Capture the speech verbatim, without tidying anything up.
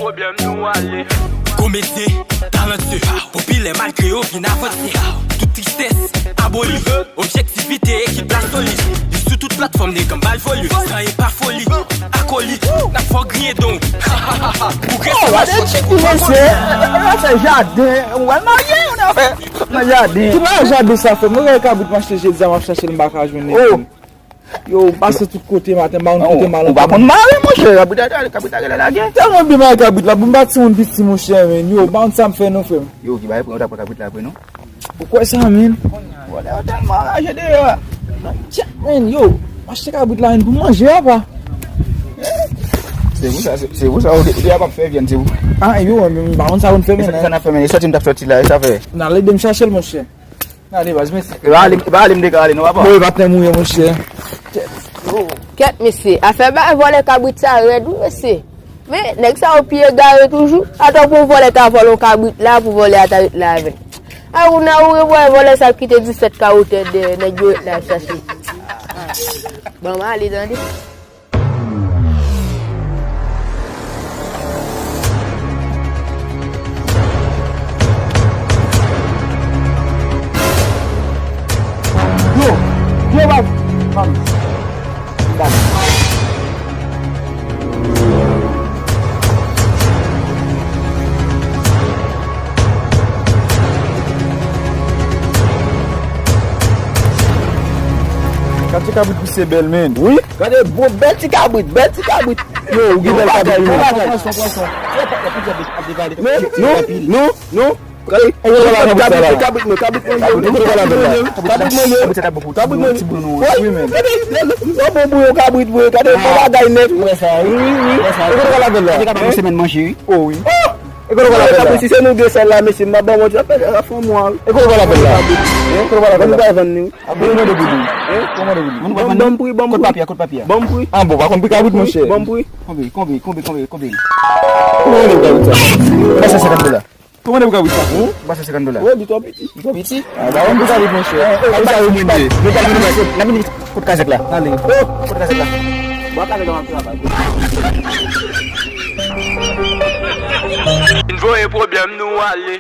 Pwoblèm nou ale. Komedyen talantyè, popilè malgre yo vin avanse. Tout tristès aboli. Objektivite, ekip la solid. Li sou tout platfòm, nèg an bal volye. Sa e pa foli, akoli. N ap fè w griyen don. Pou gade tchik li mesye. L ap fè jaden. Ou wè l marye, ou nan fè nan jaden. Ki bagay jaden sa fè? Mwen gade kabrit m achte jedi a, m ap chache l, m pa ka jwenn li. Yo, m pase tout kote maten, m pa konn kote m al ankò. Ou pa konn mare, monchè, kabrit la, kabrit la genlè lage. Tèlman byen mare kabrit la, pou m pa timoun piti, monchè, men. Yo, m pa konn sa m fè non, frè m. Yo, ki bagay, pran, yo ta pran kabrit la apre, non? Ou kwè sa, men? Vòlè yo tèlman anraje deyò a. Tchèk, men, yo, m achte kabrit la, men, pou manje, apa. Se pou sa, se, se pou sa, ou te, ou te ap fè vyann, se pou. Ah, yo, men, m pa konn sa pou n fè, men. E sa, sa n ap fè, men, e sòti m t ap sòti la, e sa fè. N al ede m chache l, monchè. Gade, baz, mèsi. E pa ale, e pa ale m te ka ale, non, papa? Bon, e patnè m ou ye, monchè. Kèt, mesye. Afè bay vòlè kabrit sa rèd, wi, mesye. Men, nèg sa yo pi egare toujou. Atò pou vòlè ta vòlè yon kabrit la, pou vòlè a ta ret la avè l. A, ou nan ou revwè vòlè sa ap kite disèt ka wotè dèyè nèg yo ret la ap chache. Bon, m ale, tande. Yo, yo, baz. Baz. Katye kabrit misye bèl, men. Wi. Gade, bon, bèl ti kabrit, bèl ti kabrit. Yo, ou gen bèl kabrit, men. Pran swen, pran swen. Non, non, non, non. Gade, kabrit mwen, kabrit mwen. Kabrit mwen, kabrit mwen. Wi, men. Gade, yon bon bouyon kabrit, wi. Gade, bon bagay nèt. Ou wè sa, wi, wi, wi. Ou wè sa, wi. Gade, kabrit mwen, semèn manje, wi. O, wi. E kote w pral avè l la? Si se nou gen sèl la, mesye, m ap ban w ti apèl, ap fè mwa, wi. E kote w pral avè l la? E kote w pral avè l la? Ban m vann li, wi. A, bon, mande pou li. Hein? Bon, mande pou li. Ban m pri, ban m pri. Kot papye a, kot papye a? Ban m pri. Ah, bon, pa konn pri kabrit, monchè. Ban m pri. Konbyen, konbyen, konbyen, konbyen, konbyen? Konbyen pou kabrit sa? Ba sa senkant dola. Konbyen pou kabrit sa? Hein? Ba sa senkant dola. Wi, li twò piti. Li twò piti? Ah, ba, ban m pri kabrit, monchè. Kabrit sa yo mwen de. N ap vin kot kazèk la. Ale. Oh, kot kazèk la. Bon, kazèk la, m ap travay. N voye pwoblèm nou ale.